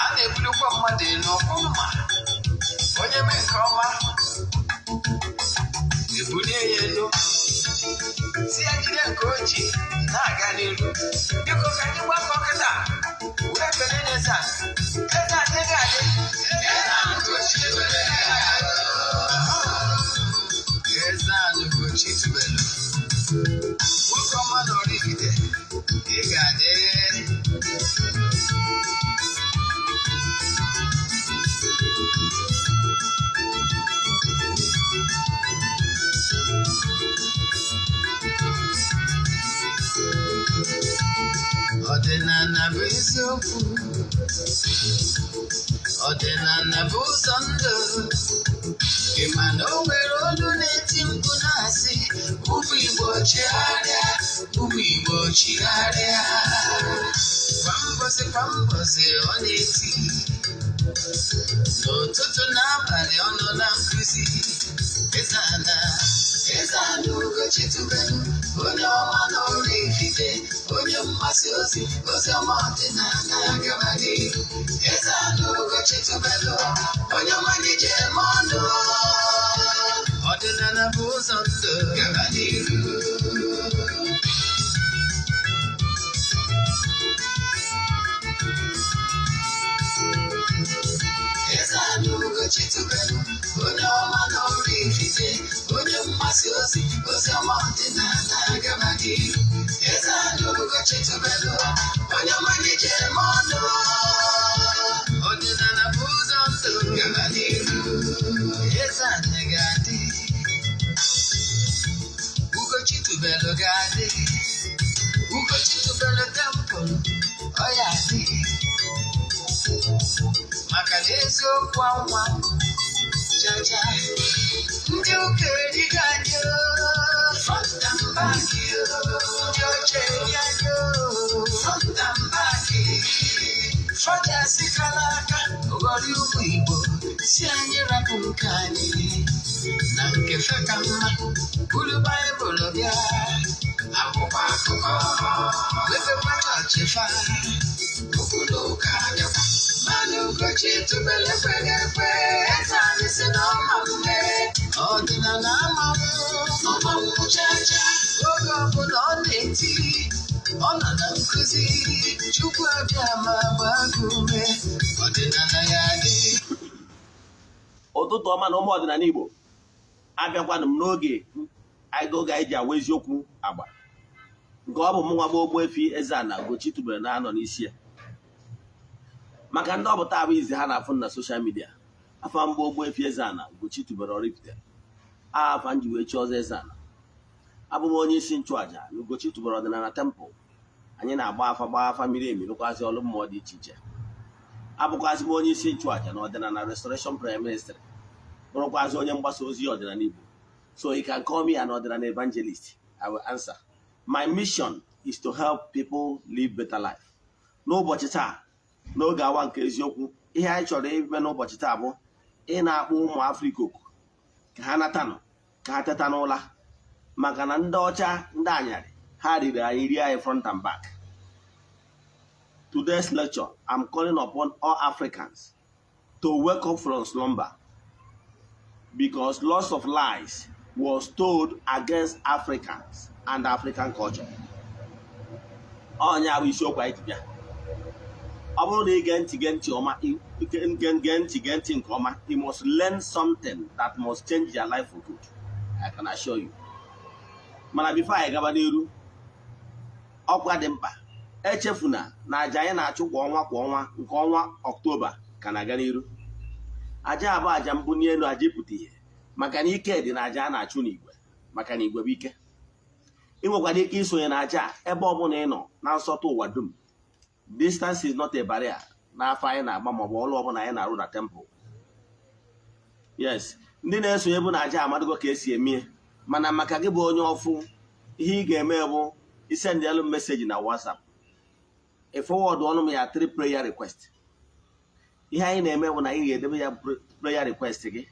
A na-ebulikwa mmadụ elu ọkwụrụ ma onye mee nke ọma, ebulie ya elu, si ya jide nke o ji na-aga n'iru. Biko, ka anyị gbakọ kịta wee kelee n'eze a. Eze adịghị adị. Eze Ugochi tubelu, nwoke ọma na Oraifite, ị ga-adị. Ọdịnala bụ eziokwu, ọdịnala bụ ụzọ ndụ. Ị ma na o nwere olu na-eti mkpu na-asị, "Ụmụ Igbo, chigharịa, ụmụ Igbo, chigharịa." Kwa mbọsị kwa mbọsị ọ na-eti, n'ụtụtụ n'abalị ọ nọ na nkụzi. Eze ana, Eze Ana Ugochi tubelu, onye ọma na Oraifite, onye mgbasa ozi ozi ọma ọdịnala, gaba n'ihu. Eze Ana Ugochi tubelu, onye ọma n'ije eme ọnụ. Ọdịnala bụ ụzọ ndụ, gaba n'ihu. Eze Ana Ugochi tubelu, onye ọma na Oraifite, onye mgbasa ozi ozi ọma ọdịnala, gaba n'ihu. Eze Ana Ugochi tubelu, onye ọma n'ije eme ọnụ. Ọdịnala bụ ụzọ ndụ, gaba n'ihu. Eze Ana ga-adị, Ugochi tubelu ga-adị, Ugochi tubelu temple ọ ya adị, maka na eziokwu anwa chacha. Ndị ụka erigo anyị front and back, ndị ọcha eri anyị front and back. Fọchasị kala aka ghọrọ ụmụ Igbo, si anyị rapụ nke anyị na nke fe ka mma. Buru Baịbụl bịa, akwụkwọ akụkọ, mepekwa chọọchị fa, okwu na ụka abịakwa. Mana Ugochi tubelu ekweghị ekwe. Eze anyị si na ọma mme, ọdịnala ama ọma chacha. Oge ọbụla ọ na-eti, ọ nọ na nkụzi. Chukwu abịa ma gbaa gị ume, ọdịnala ya dị. Ụtụtụ ọma na ụmụ ọdịnala Igbo. Abịakwanụ m n'oge anyị, oge anyị ji awa eziokwu agba nke ọ bụ mụ nwa bụ Ogbuefi Eze-Ana Ugochi tubelu na-anọ n'isi ya. Maka ndị ọ bụ taa bụ izi ha na-afụ na social media, afa mgbe Ogbuefi Eze-Ana Ugochi tubelu Oraifite, afa nji wee chi ọzọ Eze-Ana. Abụ m onye isi nchụaja na Ugochi tubelu ọdịnala temple. Anyị na-agba afa, gbaa afa miri emi, rụkwazị ọrụ mmụọ dị iche iche. Abụkwazị m onye isi nchụaja na ọdịnala Restoration Prayer Ministry, bụrụkwazị onye mgbasa ozi ọdịnala Igbo. So you can call me an ọdịnala evangelist, I will answer. My mission is to help people live better life. N'ụbọchị taa, n'oge awa nke eziokwu, ihe anyị chọrọ ime n'ụbọchị taa bụ ị na-akpọ ụmụ Afrịka oku ka ha natanụ, ka ha teta n'ụla, maka na ndị ọcha, ndị anyarị ha riri anyị, rie anyị front and back. Today's lecture, I'm calling upon all Africans to wake up from slumber, because lots of lies was told against Africans and African culture. Onye bụ isiokwu anyị ji bịa. Ọ bụrụ na ị gee ntị, gee ntị ọma, gee ntị, gee ntị nke ọma, you must learn something that must change your life for good, I can assure you. Mana before anyị gaba n'iru, ọkwa dị mkpa: echefuna na aja anyị na-achụ kwa ọnwa kwa ọnwa, nke ọnwa Ọktoba ka na-aga n'iru. Aja abụ aja mbuni elu, aja ịpụta ihe, maka na ike dị na aja a na-achụ n'igwe, maka na igwe bụ ike. Ị nwekwara ike isonye na aja a ebe ọbụla ị nọ na nsọtụ ụwa dum. Distance is not a barrier n'afọ anyị na-agba maọbụ ọrụ ọbụla anyị na-arụ na temple. Yes, ndị na-esonye bụ na aja amadịgo ka esi eme, mana maka gị bụ onye ọfụ, ihe ị ga-eme bụ isendịalụ m message na WhatsApp, ị forward ọnụ m ya three prayer request. Ihe anyị na-eme bụ na anyị ga-edebe ya prayer request gị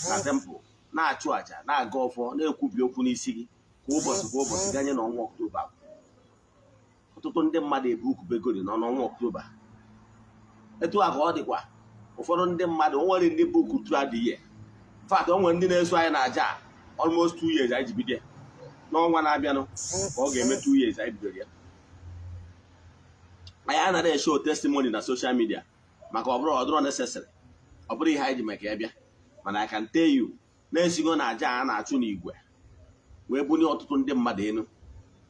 na temple, na-achụ àjà, na-aga ọfọ, na-ekwubi okwu n'isi gị kwa ụbọchị kwa ụbọchị ganye n'ọnwa Ọktoba. Ọtụtụ ndị mmadụ ebu ukubegori nọ n'ọnwa Ọktoba. Etu a ka ọ dịkwa ụfọdụ ndị mmadụ. O nwere ndị book throughout the year. In fact, o nwere ndị na-eso anyị na aja a almost 2 years anyị ji bido ya. N'ọnwa na-abịanụ ka ọ ga-eme 2 years anyị bidoro ya. Anyị anaghị eshow testimony na social media maka ọ bụrụ ọ dịrọ necessary, ọ bụrụ ihe anyị ji maka ya bịa. Mana I can tell you na-esigo na aja a na-achụ n'igwe wee bunye ọtụtụ ndị mmadụ elu,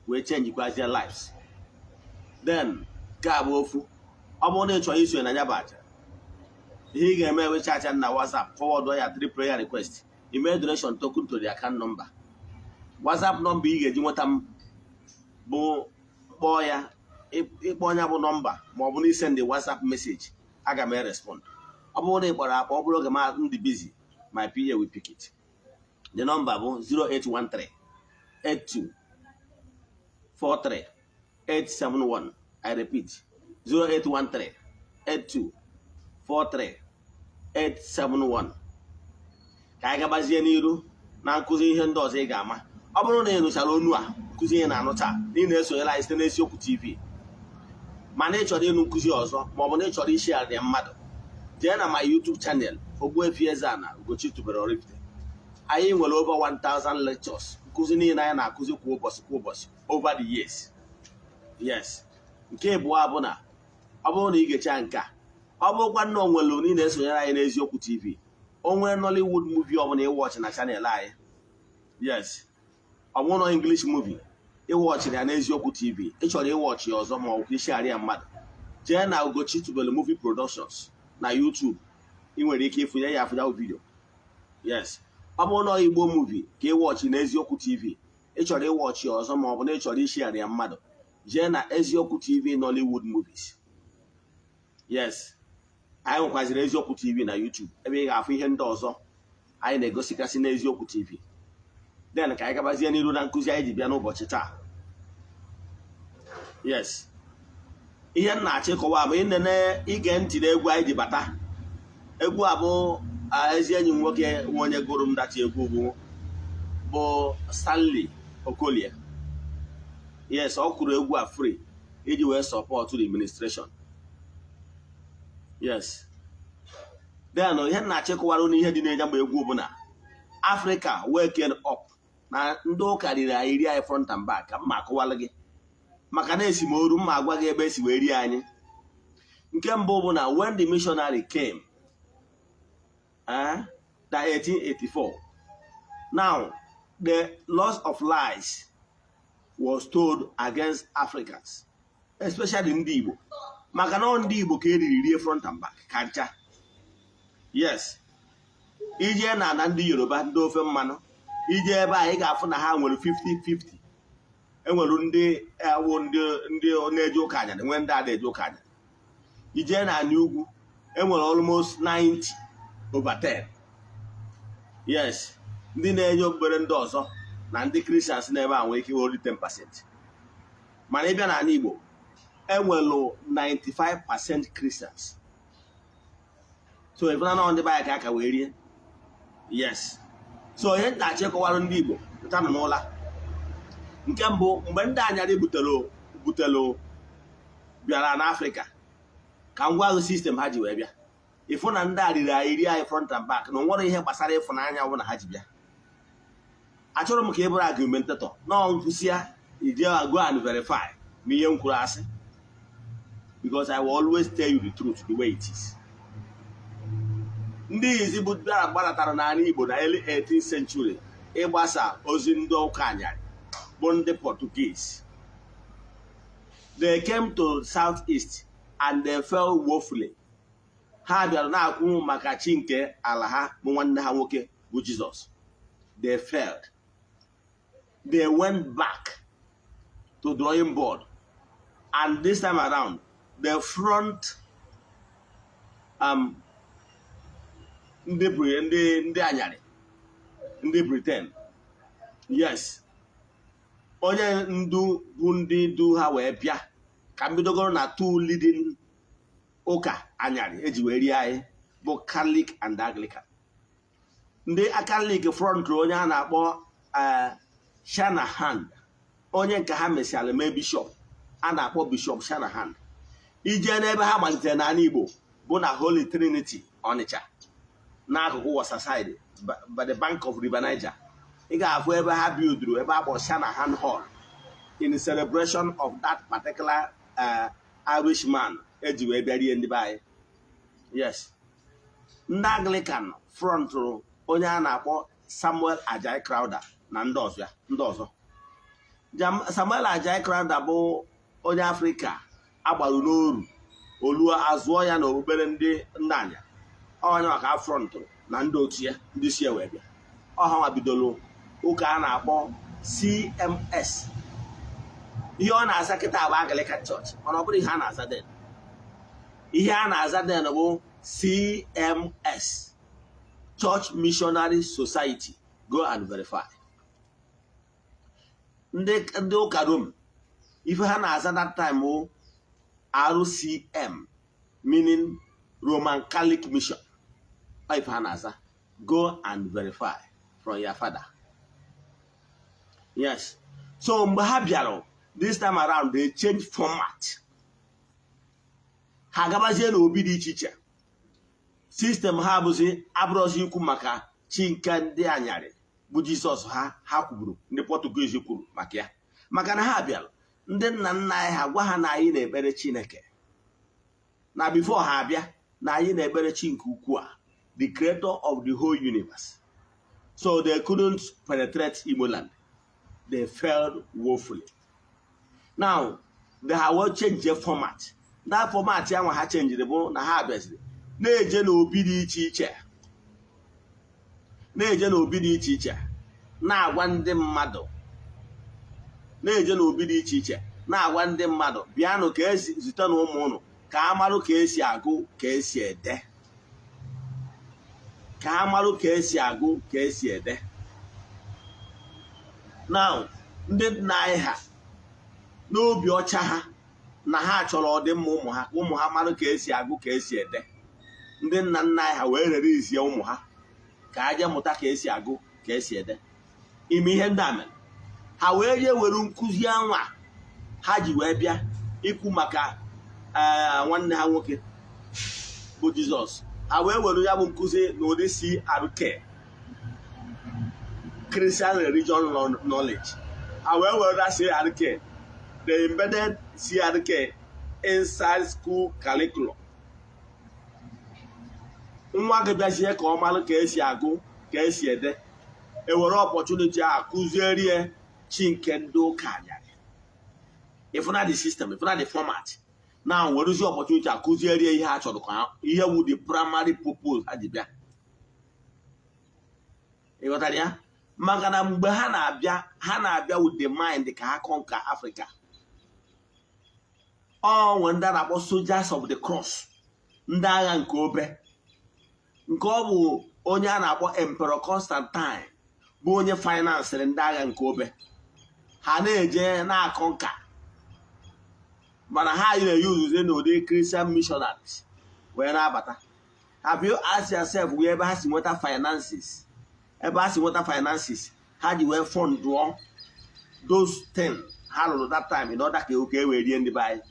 wee changekwazie lives. Then nke a bụ ofu. Ọ bụrụ na ị chọrọ isonye na ya bụ aja, ihe ị ga-eme, ewe chat na WhatsApp, forward ya three prayer request, email donation token to the account number. WhatsApp number ị ga-eji nweta m bụ kpọọ ya, ịkpọ onye bụ nọmba, ma ọ bụ na isend WhatsApp message, aga m erespond. Ọ bụrụ na ị kpọrọ akpọ, ọ bụrụ oge m dị busy, my PA will pick it. The number bụ 0813 82 43 871. I repeat, 0813 82 43 871. Ka anyị gabazie n'iru na nkụzi ihe ndị ọzọ ị ga-ama. Ọ bụrụ na ị nụchara onu a, nkụzi ihe na-anụ taa, na ị na-esonyere anyị site n'Eziokwu TV, mana ị chọrọ ịnụ nkụzi ọzọ, ma ọ bụ na ị chọrọ ishare ya mmadụ, jee na my YouTube channel, Ogbuefi Eze-Ana Ugochi tubelu Oraifite. Anyị nwere over 1000 lectures, nkụzi niile anyị na-akụzi kwa ụbọchị kwa ụbọchị over the years. Yes, nke abụọ bụ na ọ bụrụ na ị ga-echa nke a, ọ bụrụkwa nna onwere na ị na-esonyere anyị n'Eziokwu TV, o nwee Nollywood movie ọbụla ịwatch na channel anyị, yes, ọ bụrụ na English movie ịwatchịrị ya n'Eziokwu TV, ị chọrọ ịwatch ya ọzọ, ma ọ bụ ka ishare ya mmadụ, jee na Ugochi Tubelu Movie Productions na YouTube, ị nwere ike ịfụnye ya afụnya video. Yes, ọ bụrụ na Igbo movie ka ịwatch n'Eziokwu TV, ị chọrọ ịwatch ya ọzọ, ma ọ bụ na ị chọrọ ishare ya mmadụ, jee na Eziokwu TV Nollywood Movies. Yes, anyị nwekwaziri Eziokwu TV na YouTube, ebe ị ga-afụ ihe ndị ọzọ anyị na-egosigasị n'Eziokwu TV. Then ka anyị gabazie n'iru na nkụzi anyị ji bịa n'ụbọchị taa. Yes, ihe m na-achọ ịkọwa bụ ịnene ige ntị n'egwu anyị ji bata. Egwu a bụ ezi enyi m nwoke nwe onye gụrụ m data egwu bụ Stanley Okolie. Yes, ọ kwuru egwu a free iji wee support the administration. Yes, then ihe m na-achọ ịkọwara n'ihe dị na-enye mgbe egwu bụ na Africa waken up, na ndị ụka riri anyị, rie anyị front and back. Ka m ma akọwalụ gị maka na esi m oru mma agwa gị ebe esi wee rie anyị. Nke mbụ bụ na when the missionary came, na 1884, now the loss of lies was told against Africans, especially ndị Igbo, maka na ọ ndị Igbo ka eriri rie front and back ka ncha. Yes, ije na ana ndị Yoruba, ndị ofe mmanụ, ije ebe a, ị ga-afụ na ha nwere 50-50. Enwere ndị ewu ndị na-eje ụka anyarị, nwee ndị a na-eje ụka anyarị. Ije na ana ugwu, enwere almost 90 over 10. Yes, ndị na-enye okpukpere ndị ọzọ na ndị Christians n'ebe a nwere ike only 10%. Mana ịbịa n'ala Igbo, enwelu 95% Christians. So ịfụna na ndị be anyị ka aka wee rie. Yes, so ihe m na-achọ ịkọwara ndị Igbo pụtanụ n'ụla. Nke mbụ, mgbe ndị anyarị butere bịara n'Afrịka, ka ngwa agha system ha ji wee bịa, ịfụ na ndị a riri anyị, rie anyị front and back, na o nwere ihe gbasara ịfụnanya ọ bụla ha ji bịa. Achọrọ m ka ị bụrụ argumentator nọọ nkwụsị ya, ije go and verify ma ihe m kwuru asị, because I will always tell you the truth the way it is. Ndị izi bụ bịara gbadatara n'ala Igbo na early 18th century ịgbasa ozi ndị ụka anyarị bụ ndị Portuguese. They came to Southeast and they fell woefully. Ha bịara na-akwụ maka chi nke ala ha bụ nwanne ha nwoke bụ Jizọs. They failed. They went back to drawing board, and this time around the front ndị anyarị, ndị Britain, yes, onye ndu bụ ndị du ha wee bịa. Ka m bidogoro na two leading ụka anyarị eji wee rie anyị bụ Catholic and Anglican. Ndị Catholic front, onye a na-akpọ Shanahan, onye nke ha mesịara mee bishọp, a na-akpọ Bishọp Shanahan. Ije n'ebe ha malitere n'ala Igbo, Bụ na Holy Trinity Onitsha, n'akụkụ Waterside by the bank of River Niger, ị ga-afụ ebe ha builduru ebe a kpọrọ Shanahan Hall in celebration of that particular Irishman eji wee bịa rie ndị be anyị. Yes, ndị Anglican frontụrụ onye a na-akpọ Samuel Ajayi Crowther na ndị ọzọ ya, ndị ọzọ. Samuel Ajayi Crowther bụ onye Afrịka agbaru n'oru olu azụọ ya na okpukpere ndị nna anya. Onye maka frontụrụ na ndị otu ya, ndị si wee bịa ọha nwa bidoro ụka a na-akpọ CMS. Ihe ọ na-aza kịta bụ Anglican Church, mana ọ bụrụ ihe a na-aza then, ihe a na-aza then bụ CMS, Church Missionary Society. Go and verify. Ndị ụka Rome, ife ha na-aza that time bụ RCM, meaning Roman Catholic Mission. Ọ ife ha na-aza. Go and verify from your father. Yes, so mgbe ha bịara this time around, they change format. Ha gabazie n'obi dị iche iche. System ha bụzi abụrụzi ikwu maka chi nke ndị anyarị bụ Jizọs ha kwuburu, ndị Portuguese kwuru maka ya, maka na ha bịara, ndị nna nna anyị ha gwa ha na anyị na-ekpere Chineke na before ha abịa, na anyị na-ekpere chi nke ukwuu a, the creator of the whole universe. So they couldn't penetrate Igbo land. They failed woefully. Now they have well change their format. That format ya nwa ha changeri bụ na ha bịaziri na-eje n'obi dị iche iche, na-eje n'obi dị iche iche na-agwa ndị mmadụ, na-eje n'obi dị iche iche na-agwa ndị mmadụ, bịanụ ka esi zute na ụmụ ụnụ ka a marụ ka esi agụ, ka esi ede, ka a marụ ka esi agụ, ka esi ede. Now ndị nna anyị ha, n'obi ọcha ha na ha chọrọ ọdịmma ụmụ ha, ka ụmụ ha marụ ka esi agụ, ka esi ede, ndị nna nna anyị ha wee rere izie ụmụ ha ka ha jee mụta ka esi agụ, ka esi ede. Ime ihe ndị a mere ha wee jee were nkụzi anwa ha ji wee bịa ikwu maka nwanne ha nwoke bụ Jizọs. Ha wee were ya bụ nkụzi n'ụdị CRK, Christian Religion Knowledge. Ha wee were that CRK, they embedded CRK inside school curriculum. Nwa gị bịazie ka ọ marụ ka esi agụ, ka esi ede, ewere opportunity a kụzierie chi nke ndị ụka anyarị. Ifuna the system, ifuna the format. Now werezi opportunity a kụzierie ihe ha chọrọ, ka ihe wu the primary purpose ha ji bịa. Ịghọtara ya? Maka na mgbe ha na-abịa, ha na-abịa with the mind ka ha conquer Africa. Ọ nwe ndị a na-akpọ Soldiers of the Cross, ndị agha nke obe, nke ọ bụ onye a na-akpọ Emperor Constantine bụ onye financịrị ndị agha nke obe. Ha na-eje na-akọ nka, mana ha na-eyuzuzi n'ụdị Christian missionaries wee na-abata. Have you asked yourself wee ebe ha si nweta finances, ebe ha si nweta finances ha ji wee fundụọ those things ha lụrụ that time in order ka e wee rie ndị be anyị?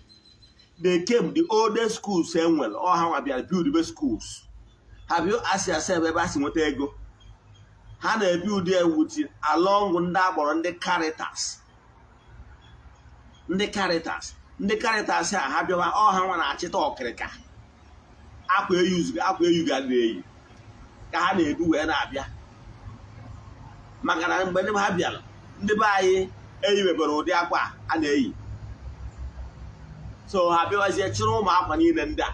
They came, the oldest schools e nwere, ọ ha nwa bịara build be schools. Have you asked yourself ebe ha si nweta ego ha na-ebuild with along ndị akpọrọ ndị Caritas? Ndị Caritas, ndị Caritas a, ha bịawa, ọ ha nwa na-achịta ọkịrịka akwa eyuzu, akwa eyugharịrị eyi ka ha na-ebu wee na-abịa, maka na mgbe ndị ha bịara, ndị be anyị eyiwebere ụdị akwa a na-eyi. So ha bịawazie chịrị ụmụ akwa niile ndị a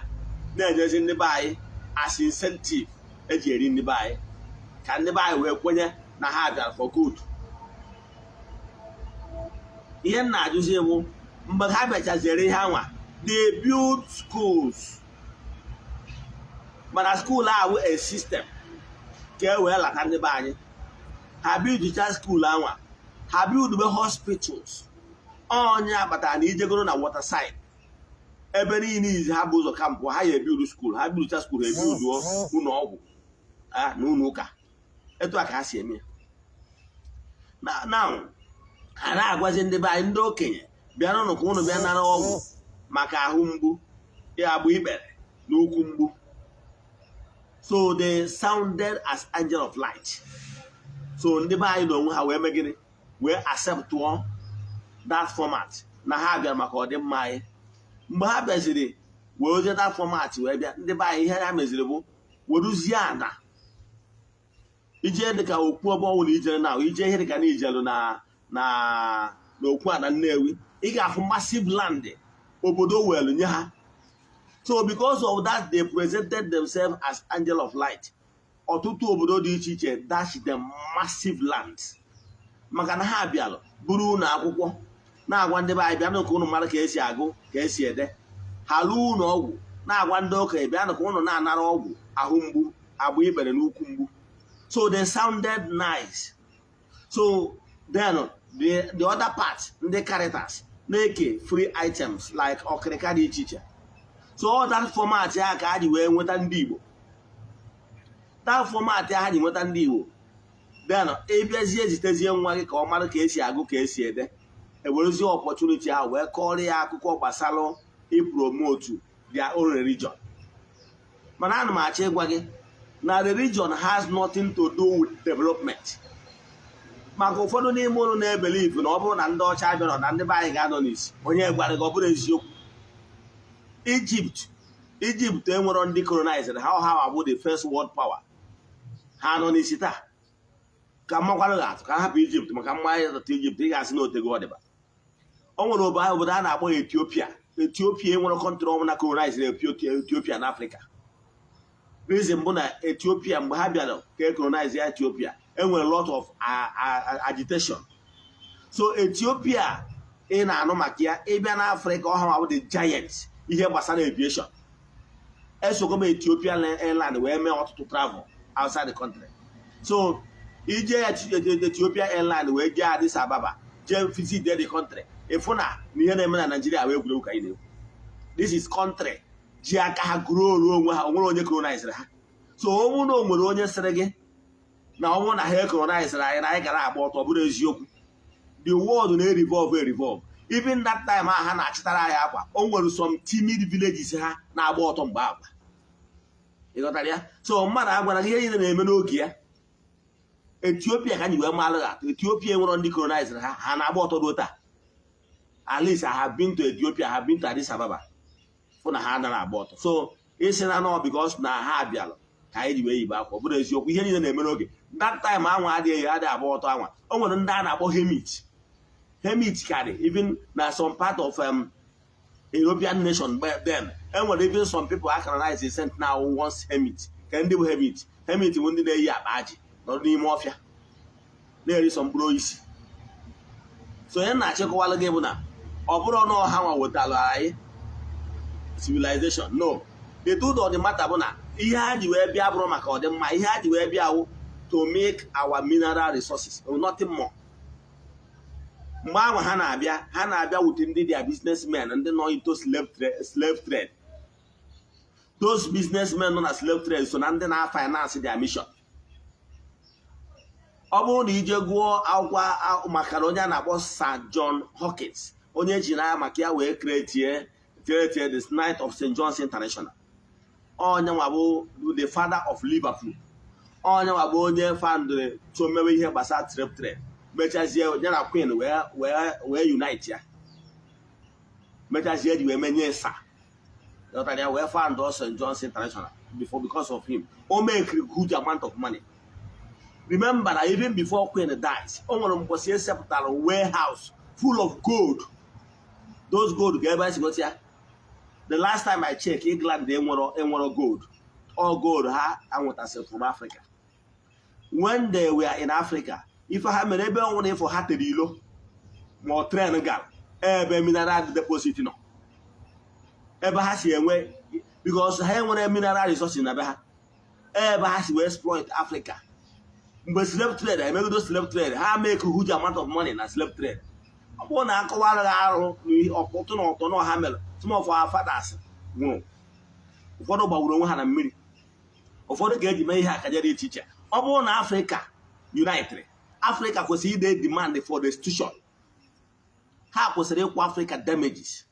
na-enyezi ndị be anyị as incentive eji eri ndị be anyị, ka ndị be anyị wee kwenye na ha bịara for good. Ihe m na-ajụzi bụ, mgbe ha bịachaziere ihe anwa, they build schools, mana school ahụ a system ka e wee lata ndị be anyị. Ha buildcha school anwa, ha buildbe hospitals. Onye akpatara na ijegoro na Waterside, ebe niile izi ha bụ ụzọ camp ha ya ebuild school, ha buildcha school, ha ebuilduo ụlọ ọgwụ na ụlọ ụka. Etu a ka ha si eme ya. Now ha na-agwazi ndị be anyị, ndị okenye, bịanụnụ ka ụnụ bịa nara ọgwụ maka ahụ mgbu ya, bụ ikpere N'ukwu mgbu. So they sounded as angel of light. So ndị be anyị na onwe ha wee mee gịnị? Wee acceptụọ that format na ha bịara maka ọdịmma anyị. Mgbe ha bịaziri wee ozie that format wee bịa, ndị be anyị, ihe ha meziri bụ weruzie ana ije dịka okwu ọbụ ọnwụ na ijere na ije ihe dịka na ijelu na okwu a na Nnewi, ị ga-afụ massive land obodo welu nye ha. So because of that, they presented themselves as angel of light. Ọtụtụ obodo dị iche iche dash them massive land maka na ha bịalụ buru ụlọ akwụkwọ na-agwa ndị be anyị, bịanụ ka ụnụ mara ka esi agụ, ka esi ede. Ha lụọ ụlọ ọgwụ na-agwa ndị okenye, bịanụ ka ụnụ na-anara ọgwụ ahụ mgbu, agba ikpere n'ukwu mgbu. So they sounded nice. So then the other part, ndị Caritas na-eke free items like ọkịrịka dị iche iche. So all that format ya ka ha ji wee nweta ndị Igbo. That format ya ha ji nweta ndị Igbo. Then ịbịazie zitezie nwa gị ka ọ mara ka esi agụ, ka esi ede, ewerezie opportunity ahụ wee kọọrọ ya akụkọ gbasara ipromote their own religion. Mana ana m achọ ịgwa gị na religion has nothing to do with development, maka ụfọdụ n'ime ụlọ na-ebelieve na ọ bụrụ na ndị ọcha bịara na ndị be anyị ga-anọ n'isi. Onye gwara gị? Ọ bụrụ eziokwu. Egypt enwero ndị colonized ha. Ha bụ the first world power. Ha nọ n'isi taa? Ka mmakwara gị atụ, ka ha hapụ Egypt, maka mma anyị zụta Egypt, ị ga-asị na otego ọdịba. O nwere obodo a na-akpọ Ethiopia. Ethiopia enwere country ọbụla colonized Ethiopia na Afrịka. Reason bụ na Ethiopia, mgbe ha bịara ka e colonize ya Ethiopia, enwere lot of agitation. So Ethiopia ị na-anụ maka ya, ịbịa n'Afrịka, ọha bụ the giant ihe gbasara aviation. Esogo m Ethiopian Airline wee mee ọtụtụ travel outside the country. So ije Ethiopia Airline wee jee Addis Ababa, jee visit the country, ịfụ na ihe na-eme na Nigeria wee egwuregwu ka anyị na-egwu. This is country ji aka ha gụrụ oru onwe ha. Onwere onye colonizere ha. So ọnwụ na o nwere onye sịrị gị na ọ bụrụ na ha ecolonizere anyị na anyị gara agba ọtọ, ọ bụrụ eziokwu. The world na-erevolve erevolve. Even that time ahụ ha na-achịtara anyị akwa, o nwere some timid villages ha na-agba ọtọ mgbe akwa. Ịghọtara ya? So mmadụ agwara gị, ihe niile na-eme n'oge ya. Ethiopia ka anyị wee malụ atụ. Ethiopia nwere ndị colonizere ha, ha na-agba ọtọ ruo taa. At least I have been to Ethiopia, I have been to Addis Ababa, fụ na ha anaghị agba ọtọ. So isi na nọ because na ha bịara ka anyị ji wee yibe akwa, ọ bụrụ eziokwu. Ihe niile na-eme n'oge. That time anwa adịghị agba ọtọ anwa. O nwere ndị a na-akpọ hermit. Hermit karị even na some part of European nation then. Enwere even some people a canonize saint now once hermit. Ka ndị bụ hermit? Hermit bụ ndị na-eyi akpa ajị nọrọ n'ime ọfịa na-eri sọ mkpụrụ osisi. So onye na-achịkọwalụ gị bụ na ọ bụrụ na ọha nwa wetara anyị civilization, no. The truth of the matter bụ na ihe ha ji wee bịa bụrụ maka ọdịmma. Ihe ha ji wee bịa wụ to make our mineral resources, nothing more. Mgbe ahụ ha na-abịa, ha na-abịa with ndị their businessmen, ndị nọ into slave trade. Those businessmen nọ na slave trade so na ndị na-finance their mission. Ọ bụrụ na ije gụọ akwụkwọ maka na onye a na-akpọ Sir John Hawkins, onye eji n'anya maka ya wee create the Knight of St. John's International, onye nwa bụ the father of Liverpool, onye nwa bụ onye founded so mewe ihe gbasara slave trade, mechazie ya na Queen wee unite ya, mechazie ji wee menye sa ghọtara ya, wee found St. John's International before. Because of him, o make huge amount of money. Remember na even before Queen dies, o nwere mgbọsị esepụtara warehouse full of gold. Those gold ga ebe esi gosi ya. The last time I check, England enwero gold. All gold ha anwụtasịrị from Africa. When they were in Africa, ife ha mere, ebe ọ nwere ifo ha tere ilo ma ọ train gara ebe mineral deposit nọ, ebe ha si enwe, because ha enwere mineral resources na be ha, ebe ha si wee exploit Africa. Mgbe slave trade emegodo slave trade, ha make huge amount of money na slave trade. Ọ bụrụ na akọwara gị arụ ọtụtụ na ọtọ na ha mere, some of our fathers nwụrụ, ụfọdụ gbagburu onwe ha na mmiri, ụfọdụ ga-eji mee ihe akaja dị iche iche. Ọ bụrụ na Africa united, Africa kwesịrị ide demand for restitution. Ha kwesịrị ịkwụ Africa damages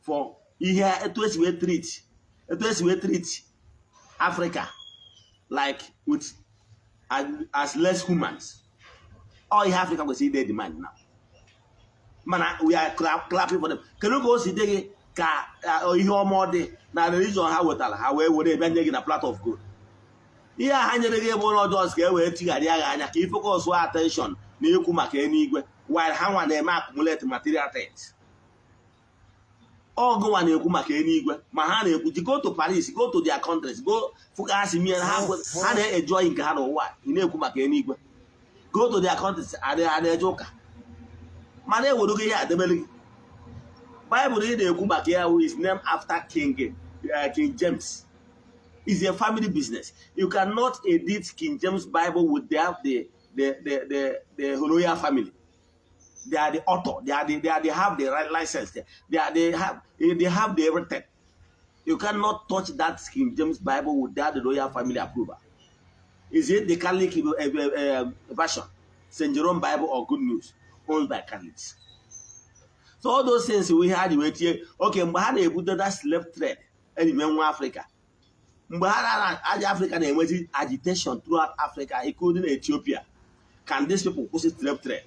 for ihe etu esi wee treat Etu esi wee treat Africa like with as less humans, ọ ihe Africa kwesịrị ide demand now, mana we are clapping for them. Kedu ka o si dị gị ka ihe ọma ọ dị na religion ha wetara, ha wee were bịa nye gị na plate of gold? Ihe a ha nyere gị bụ ụlọ ọjọọ ka e wee tigharịa gị anya ka ị focus attention na ikwu maka eluigwe, while ha nwa na-eme accumulate material things. Ọgụnwa na-ekwu maka eluigwe, ma ha na-ekwu ji go to Paris, go to their countries, go fụka mie ha ha na-enjoy nke ha n'ụwa. Ị na-ekwu maka eluigwe, go to their countries, a na-eje ụka, mana ewerugo ihe adebere gị. Bible ị na-ekwu maka ya is named after King James, is a family business. You cannot edit King James Bible without the royal family. They are the author. They have the right license. They have the everything. You cannot touch that King James Bible without the royal family approval. Is it the Catholic version, St. Jerome Bible or Good News, owned by Catholics? So all those things we had wait here. Okay, mgbe ha na-ebute that slave trade anywhere nwa Africa, mgbe ha na aja Africa na-enwezi agitation throughout Africa, including Ethiopia, can these people kwụsị slave trade?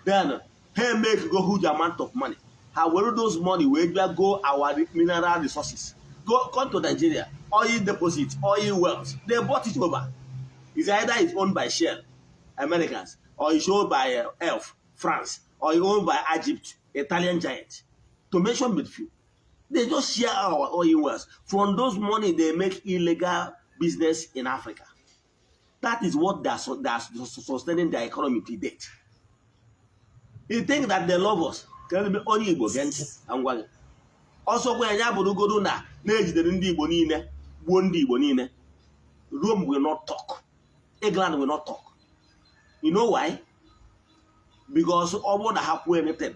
Then ha make go huge amount of money. Ha were those money wee bịa go our mineral resources, go come to Nigeria, oil deposit, oil wealth. They bought it over. It's either it's owned by Shell, Americans, or it's owned by Elf, France, or it's owned by Egypt, Italian giant, to mention but few. They just share our oil wells. From those money, they make illegal business in Africa. That is what they are sustaining their economy to date. You think that they love us? Ka onye Igbo gee ntị ka m gwa gị, ọsọkwa ya ya bụrụgodu na na-ejidere ndị Igbo niile, gbuo ndị Igbo niile, Rome will not talk, England will not talk. You know why? Because ọ bụrụ na ha kwuo anything,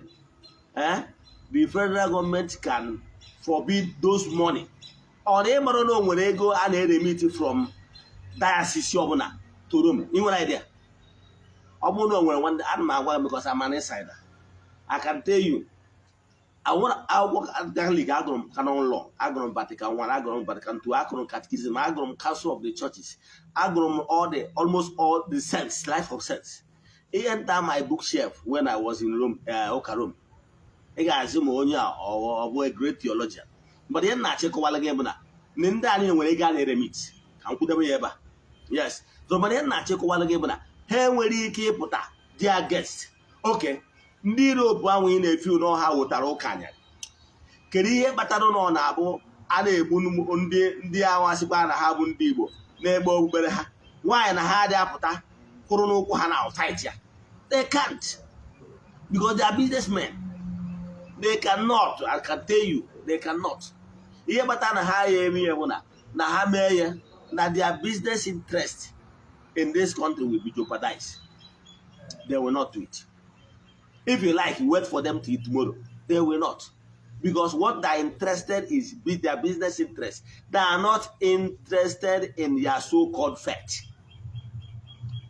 the federal government can forbid those money. Ọ na ịmara na o nwere ego a na-eremit from diocese ọbụla to Rome? Ị nwere idea? Ọ bụrụ na o nwere nwanne, ana m agwa gị because I'm an insider, I can tell you. Akwụkwọ Catholic agụrụ m, canon law agụrụ m, Vatican 1 agụrụ m, Vatican 2 agụrụ m, catechism agụrụ m, Council of the Churches agụrụ m, all the almost all the saints, life of saints. Ihe enter my bookshelf when I was in Rome, ụka Rome, ị ga-asị ma onye a ọ bụ a great theologian. But ihe m na-achịkọwala gị bụ na ndị anyị nwere ego a na-eremit ka m kwudebe ya ebe a. Yes, so mana ihe m na-achịkọwala gị bụ na ha enwere ike ịpụta their guest. Okay, ndị Europe ahụ ị na-efi n'ọha wetara ụka anyarị, kedu ihe kpatara na ọ na-abụ a na-egbu ndị ahụ asịkwa na ha bụ ndị Igbo na-egbe okpukpere ha nwaanyị, na ha adịghị apụta kwụrụ n'ụkwụ ha na fight ya? They can't, because they are businessmen. They cannot. I can tell you, they cannot. Ihe kpatara na ha ya eme ihe bụ na ha mee ya na their business interest in this country will be jeopardized. They will not do it. If you like, wait for them till tomorrow, they will not, because what they are interested is be their business interest. They are not interested in their so-called faith.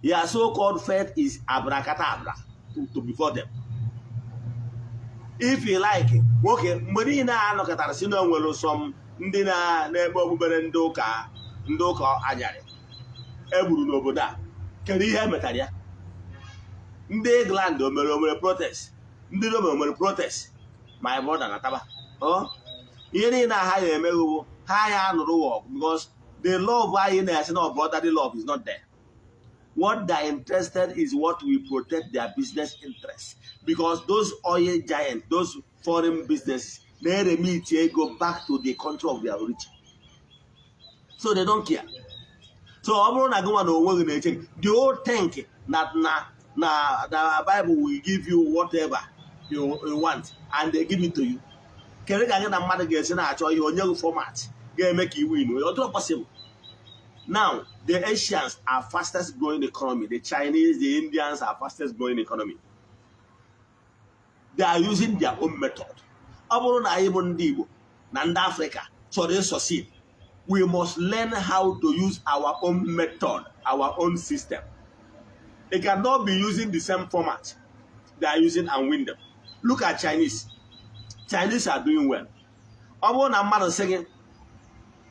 Their so-called faith is abracadabra to before them. If you like, nwoke, mgbe niile a nọkọtara si na o nwere some ndị na-ekpe okpukpere ndị ụka anyarị egburu n'obodo a, kedu ihe emetara ya? Ndị England o mere protest? Ndị Rome o mere protest? My brother, na taba ọ ihe niile a ha ya emeghewo ha ya anụrụ ọgụ, because the love anyị na-asị na brotherly love is not there. What they are interested is what will protect their business interests, because those oil giants, those foreign businesses na-eremit ego back to the country of their origin, so they don't care. So ọ bụrụ na gị nwa na onwe gị na-eche, the old think na na the Bible will give you whatever you want and they give it to you, kedu ka gị na mmadụ ga-esi na-achọ ihe onye gị format ga-eme ka iwu inu? Ọ dịrọ possible. Now, the Asians are fastest growing economy. The Chinese, the Indians are fastest growing economy. They are using their own method. Ọ bụrụ na anyị bụ ndị Igbo na ndị Africa chọrọ ịsucceed, we must learn how to use our own method, our own system. They cannot be using the same format they are using and win them. Look at Chinese. Chinese are doing well. Ọ bụrụ na mmadụ sị gị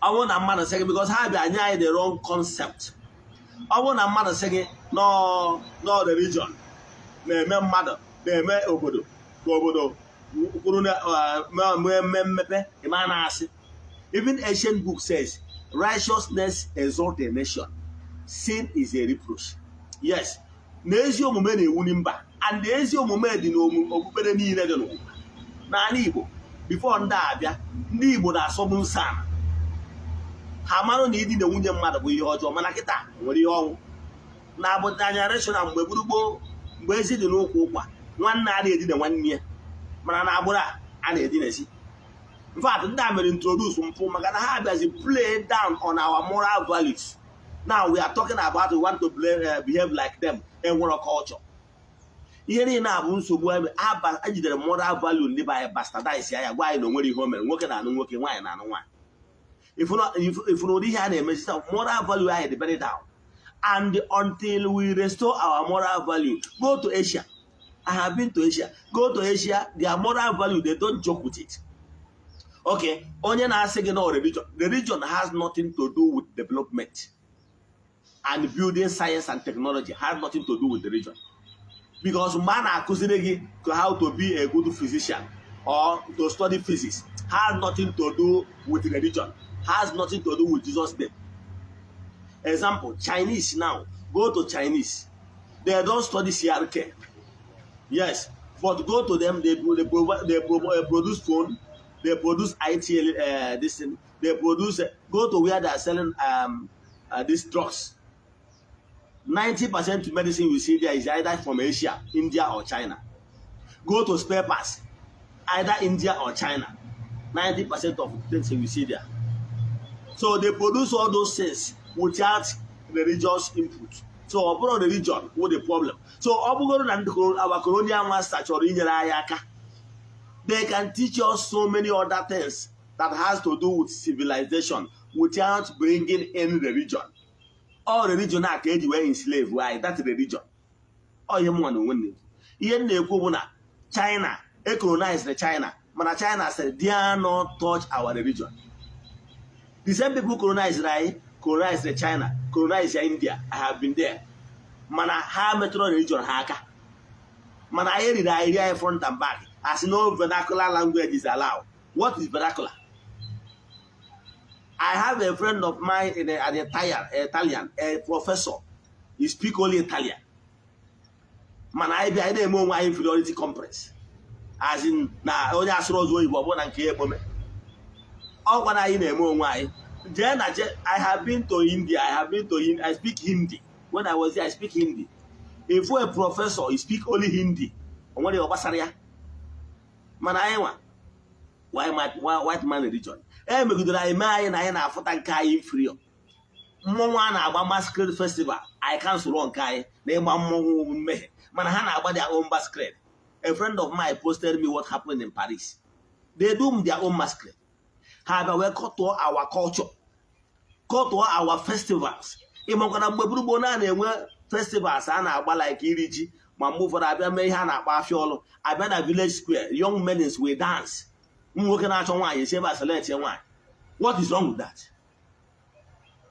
Ọ bụrụ na mmadụ sị gị, because ha bịa nye anyị the wrong concept, ọ bụrụ na mmadụ sị gị nọọ religion na-eme mmadụ, na-eme obodo ka obodo kwuru na mee mmepe, ịma na-asị. Even ancient book says righteousness exalt a nation, sin is a reproach. Yes, na ezi omume na-ewuli mba, and ezi omume dị n'okpukpere niile dị n'ụwa. N'ala Igbo, before ndị abịa, ndị Igbo na-asọgbu nsọ ala. Ha marụ na idina nwunye mmadụ bụ ihe ọjọọ, mana kịta nwere ihe ọnwụ na-abụta generation. Na mgbe gburugburu, mgbe ezi dị n'ụkwụ ụkwa, nwanne a na-edina nwanne ya, mana na agbụrụ a a na-edinesi. In fact, ndị a mere introduce mpụ maka na ha abịazi play down on our moral values. Now we are talking about we want to behave like them. Enwere culture, ihe niile a bụ nsogbu. Ejidere moral value ndị be anyị, bastardize ya, gwa anyị na onwere ihe o mere. Nwoke na-anụ nwoke, nwaanyị na-anụ nwaanyị. Ifunu ụdị ihe a na-emezi, moral value anyị dị very down, and until we restore our moral value. Go to Asia. I have been to Asia. Go to Asia, their moral value, they don't joke with it. Okay, onye na-asị gị na religion, religion has nothing to do with development and building. Science and technology has nothing to do with religion, because mgbe a na-akụziri gị how to be a good physician or to study physics has nothing to do with religion, has nothing to do with Jesus' name. Example, Chinese now. Go to Chinese, they don't study CRK. Yes, but go to them, they produce phone, they produce IT, this thing, they produce. Go to where they are selling these drugs. 90% medicine you see there is either from Asia, India or China. Go to spare parts, either India or China. 90% of the things you see there. So they produce all those things without religious input. So ọ bụrụ religion wụ the problem. So ọ bụgoro na ndị our colonial master chọrọ inyere anyị aka, they can teach us so many other things that has to do with civilization without bringing in religion. All religion a ka eji wee enslave anyị, that religion. Ọ ihe mụnwa na onwe m na-ekwu. Ihe m na-ekwu bụ na China e colonized China, mana China said dare not touch our religion. The same people colonized anyị colonized China, colonized India. I have been there. Mana ha metụrụ religion ha aka, mana anyị riri anyị rie anyị front and back, as no vernacular language is allowed. What is vernacular? I have a friend of mine an Italian, a professor. He speak only Italian. Mana anyị bịa, anyị na-eme onwe anyị inferiority complex, as in na onye asụrụ ọzọ oyibo, ọ bụrụ na nke ya ekpome. Ọ gwara anyị na-eme onwe anyị. Jee na je. I have been to India. I have been to I speak Hindi. When I was there, I speak Hindi. If a professor, he speak only Hindi, o nwere ọ gbasara ya. Mana anyị nwa white man religion e megidere anyị, mee anyị na anyị na-afụta nke anyị inferior. Mmọnwụ a na-agba, masquerade festival, anyị cancel nke anyị na ịgba mmọnwụ mmehie, mana ha na-agba their own masquerade. A friend of mine posted me what happened in Paris. They do their own masquerade. Ha bịa wee kọtụọ our culture, kọtụọ our festivals. Ịmakwa na mgbe gburugburu na na-enwe festivals a na-agba like iri ji, ma mgbe ụfọdụ abịa mee ihe a na-akpọ afịa ọlụ, abịa na village square, young men will dance, ụmụ nwoke na-achọ nwaanyị esi ebe a select nwaanyị. What is wrong with that?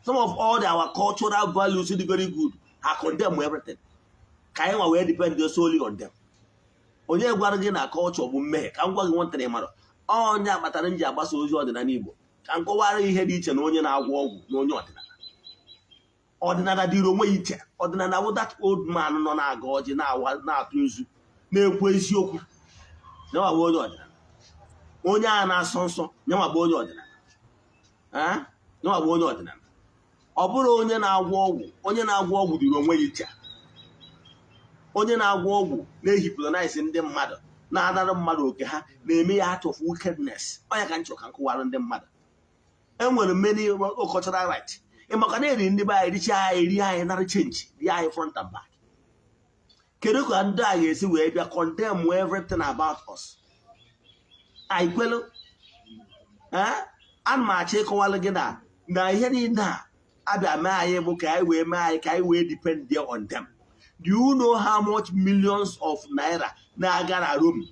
Some of all our cultural values dị very good, ha condemn everything ka anyị nwa wee depend solely on them. Onye gwara gị na culture bụ mmehie? Ka m gwa gị nwantịrị mara onye kpatara m ji agbasa ozi ọdịnala Igbo, ka m kọwara ihe dị iche na onye na-agwọ ọgwụ na onye ọdịnala. Ọdịnala dịrị onwe ya iche. Ọdịnala bụ that old man nọ na-aga ọjị, na-awa, na-atụ nzu, na-ekwu eziokwu. Nyanwa bụ onye ọdịnala. Onye a na-asọ nsọ, nyanwa bụ onye ọdịnala. Ah, nyanwa bụ onye ọdịnala. Ọ bụrụ onye na-agwọ ọgwụ, onye na-agwọ ọgwụ dịrị onwe ya iche. Onye na-agwọ ọgwụ na-e hypnotize ndị mmadụ, na-anara mmadụ oke ha, na-eme ya out of wickedness. Ọ ya ka m chọrọ ka m kụwara ndị mmadụ. E nwere many cultural right. Ị maka na eri ndị be anyị richaa anyị, rie anyị, nara change, rie anyị front and back. Kedu ka ndị a ga-esi wee bịa condemn everything about us? Anyị kwelu. Ee, ana m achọ ịkọwalụ gị na ihe niile a abịa mee anyị bụ ka anyị wee mee anyị ka anyị wee depend on them. Do you know how much millions of naira na-aga na Rome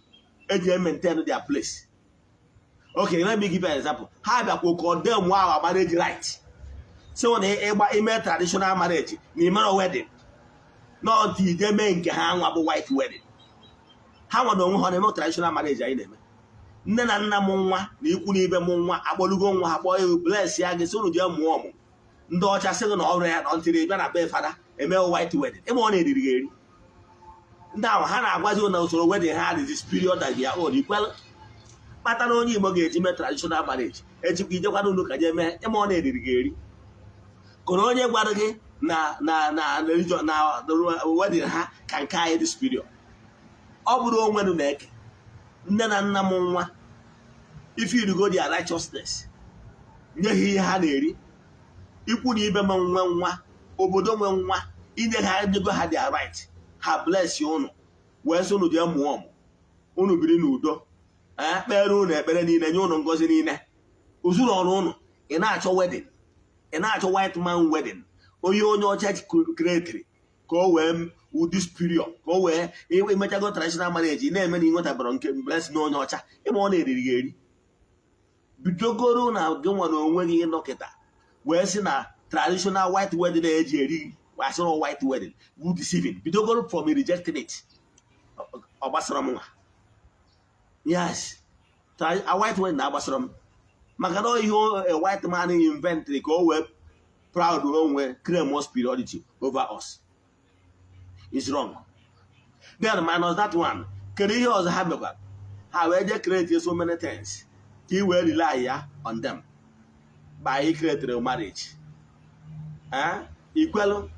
eji maintain their place? Okay, let me give you an example. Ha bịakwa condemn our marriage right, so na ịgba ime traditional marriage na imere wedding, not ije mee nke ha nwa bụ white wedding. Ha nwa na onwe ha na-eme traditional marriage anyị na-eme. Nne na nna m nwa na ikwu na ibe m nwa akpọlugo nwa ha, kpọọ ya, bless ya gị, sị unu jee mụọ ọmụmụ. Ndị ọcha sị gị na ọrụ ya na ntịrị bịa na be fada eme white wedding. Ịma ọ na-eriri gị eri. Ndị ahụ ha na-agwazi na usoro wedding ha dị superior than their own. Ikwelu kpatara onye Igbo ga-eji mee traditional marriage, ejikwa ijekwa n'ụlọ ka jee mee. Ịma ọ na-eriri gị eri. Kụrụ onye gwara gị na religion na wedding ha ka nke anyị dị superior. Ọ bụrụ onwe nụ na-eke nne na nna m nwa ife irigo their righteousness, nye ha ihe ha na-eri. Ikwu na ibe m nwe nwa, obodo nwe nwa, inye ha, nyego ha their right, ha bless unu wee sị unu jee mụọ ọmụ, unu biri n'udo, ee, kpere unu ekpere niile, nye unu ngọzi niile ozuru ọrụ unu. Ị na-achọ wedding, ị na-achọ white man wedding, onye ọcha createri ka o wee ụdị superior, ka o wee imechago traditional marriage, ị na-eme na ịnwetabara nke blessing onye ọcha. Ịma ọ na-eriri gị eri. Bidogoro na gị nwa na onwe gị nọkịta wee sị na traditional white wedding na-eji eri asịrị white wedding bụ deceiving. Bidogoro from rejecting it. Ọ gbasara m nwa. Yes, a white wedding na-agbasara m maka na ihe a white man inventri ka o wee proud onwe, claim more superiority over us, is wrong. Then minus that one, kedu ihe ọzọ ha mekwara? Ha wee jee create so many things ka ị wee rely ya on them by create marriage. Eh, ikwelu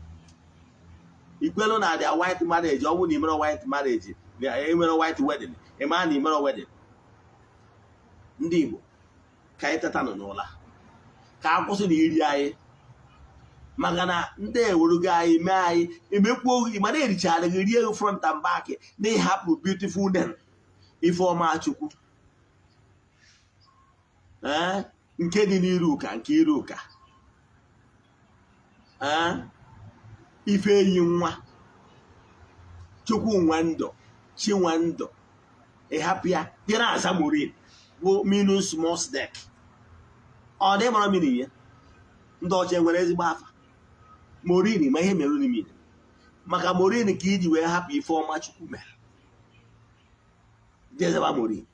ikwelu na their white marriage. Ọ bụrụ na imere white marriage, na imere white wedding, ị maa na imere wedding. Ndị Igbo, ka anyị teta nọ n'ụla, ka a kwụsị na iri anyị, maka na ndị ewerugo anyị mee anyị emekwuo gị, mana erichara gị rie gị front and back na ịhapụ beautiful name Ifeọma Chukwu, ee, nke dị n'iru ụka, nke iru ụka, ee, ife enyi nwa Chukwu nwe ndụ, chi nwe ndụ, ịhapụ ya dị na-aza Maureen, bụ minus small snake. Ọ dị mara mmiri ya. Ndị ọcha nwere ezigbo afa Maureen, ma ihe mere mmiri maka Maureen ka iji wee hapụ ife ọma Chukwu mere jezeba Maureen.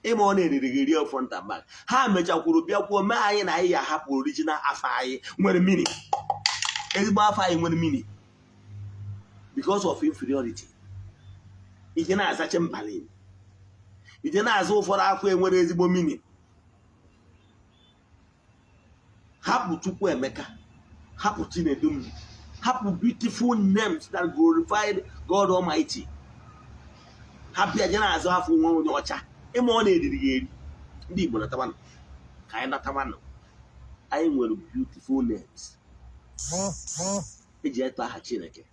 Ịma ọ na-eriri gị rie front and back. Ha mechakwuru bịakwuo mee anyị na anyị ya ahapụ original afa anyị nwere mmiri, ezigbo afa anyị nwere mmiri, because of inferiority. Ije na-aza Chamberlain, ije na-aza ụfọdụ afọ enwere ezigbo meaning. Hapụ Chukwu Emeka, hapụ Chinedum, hapụ beautiful names that glorified God Almighty. Hapụ ya, je na-azụ afọ nwa onye ọcha. Ịma ọ na-eriri gị eri. Ndị Igbo, natamanụ, ka anyị natamanụ. Anyị nwere beautiful names eji eto aha Chineke.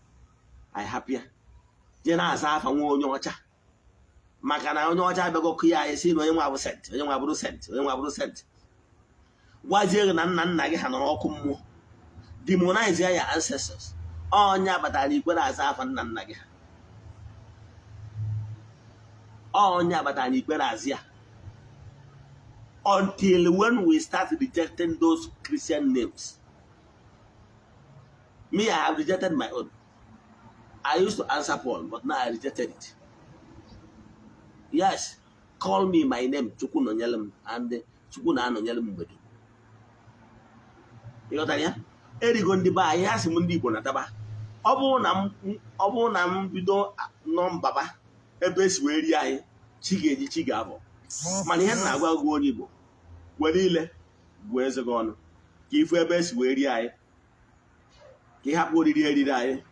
Anyị hapụ ya, jee na-aza afa nwa onye ọcha, maka na onye ọcha abịago kụ ya anyị sị na onye nwa bụ saint, onye nwa bụrụ saint, onye nwa bụrụ saint. Gwazie gị na nna nna gị ha nọrọ ọkụ mmụọ, demonize ya ancestors. Onye abatara ikwe na-aza afa nna nna gị ha, onye abatara ikwe na-azị ya. Until when we start rejecting those Christian names. Me, I have rejected my own. I used to answer Paul, but now I rejected it. Yes, call me my name, Chukwu nọnyere m, and Chukwu na-anọnyere m mgbe dum. Ịghọtara ya? Erigo ndị be anyị. Ha sị m ndị Igbo nataba. Ọ bụrụ na m bido nọmbaba ebe esi wee rie anyị, chi ga-eji, chi ga-abọ. Mana ihe m na-agwa gị, onye Igbo, were ile gbuo eze gị ọnụ ka ifu ebe esi wee rie anyị, ka ị hapụ oriri eriri anyị,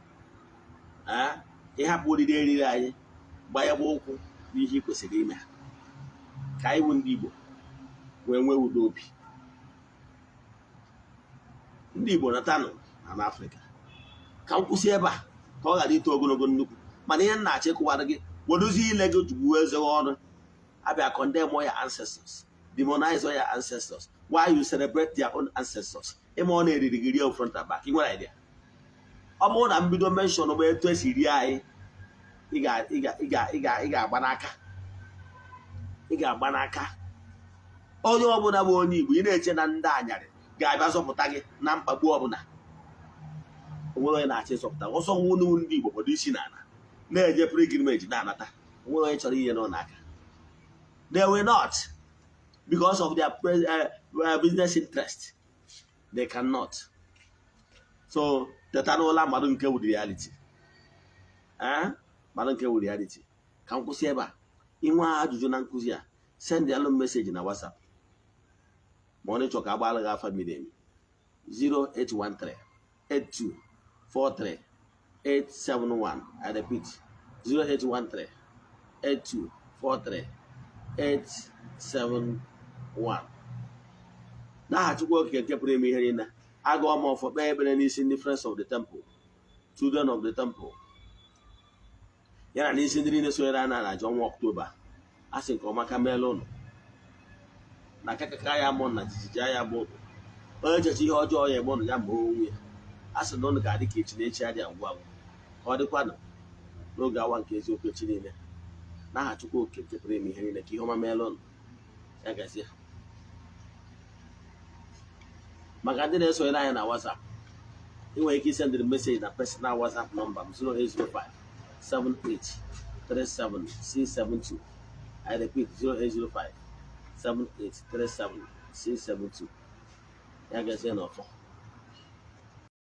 ka ị hapụ oriri eriri anyị, gbanyekwa ụkwụ n'ihe ị kwesịrị ime, ka anyị bụ ndị Igbo wee nwee udo obi. Ndị Igbo, natanụ na n'Afrịka. Ka m kwụsị ebe a ka ọ ghara ito ogologo nnukwu. Mana ihe m na-achọ ịkụwara gị, wedozie ile gị gbuo eze gị ọnụ. Abịa condemn all your ancestors, demonize all your ancestors while you celebrate their own ancestors. Ịma ọ na-eriri gị rie front and back. Ị nwere idea? Ọ bụrụ na mbido mention bụ etu esi rie anyị, ị ga-agba n'aka, ị ga-agba n'aka. Onye ọbụla bụ onye Igbo, ị na-eche na ndị anyarị ga-abịa zọpụta gị na mkpagbu ọbụla, onwere onye na-achọ ịzọpụta ọsọ. Nwunu ndị Igbo kpọdo isi n'ala na-eje pilgrimage na-anata, onwere onye chọrọ ihe n'ụlọ aka. They will not, because of their business interest. They cannot. So teta n'ụla, mmadụ nke wụ reality. Eh? Mmadụ nke wụ reality. Ka m kwụsị ebe a. Inwe ajụjụ na nkụzi a, send alụ message na WhatsApp, ma ọ na-ịchọ ka agbaala gị afa miri emi: 0813 8243 871. I repeat, 0813 8243 871. N'aha Chukwu Okike nke pụrụ ime ihe niile, agụọ m ọfọ, kpee ekpere n'isi ndị Friends of the Temple, Children of the Temple, ya na n'isi ndị niile sonyere anyị na aja ọnwa Ọktoba. A sị nke ọma ka meela ụnụ na akakaka ya mụ na jijiji ya bụ ụnụ. Onye cheche ihe ọjọọ ya eme ụnụ, ya ma onwe ya. A sị na ụnụ ga-adị ka echi na echi adị agwụ agwụ. Ka ọ dịkwanụ n'oge awa nke eziokwu echi niile. N'aha Chukwu Okike nke pụrụ ime ihe niile, ka ihe ọma meela ụnụ. Ya gazie. Maka ndị na-esonyere anyị na WhatsApp, ị nwere ike isendịrị message na personal WhatsApp nọmba m, 0805 78 37 672. I repeat, 0805 78 37 672. Ya gazie n'ọfọ.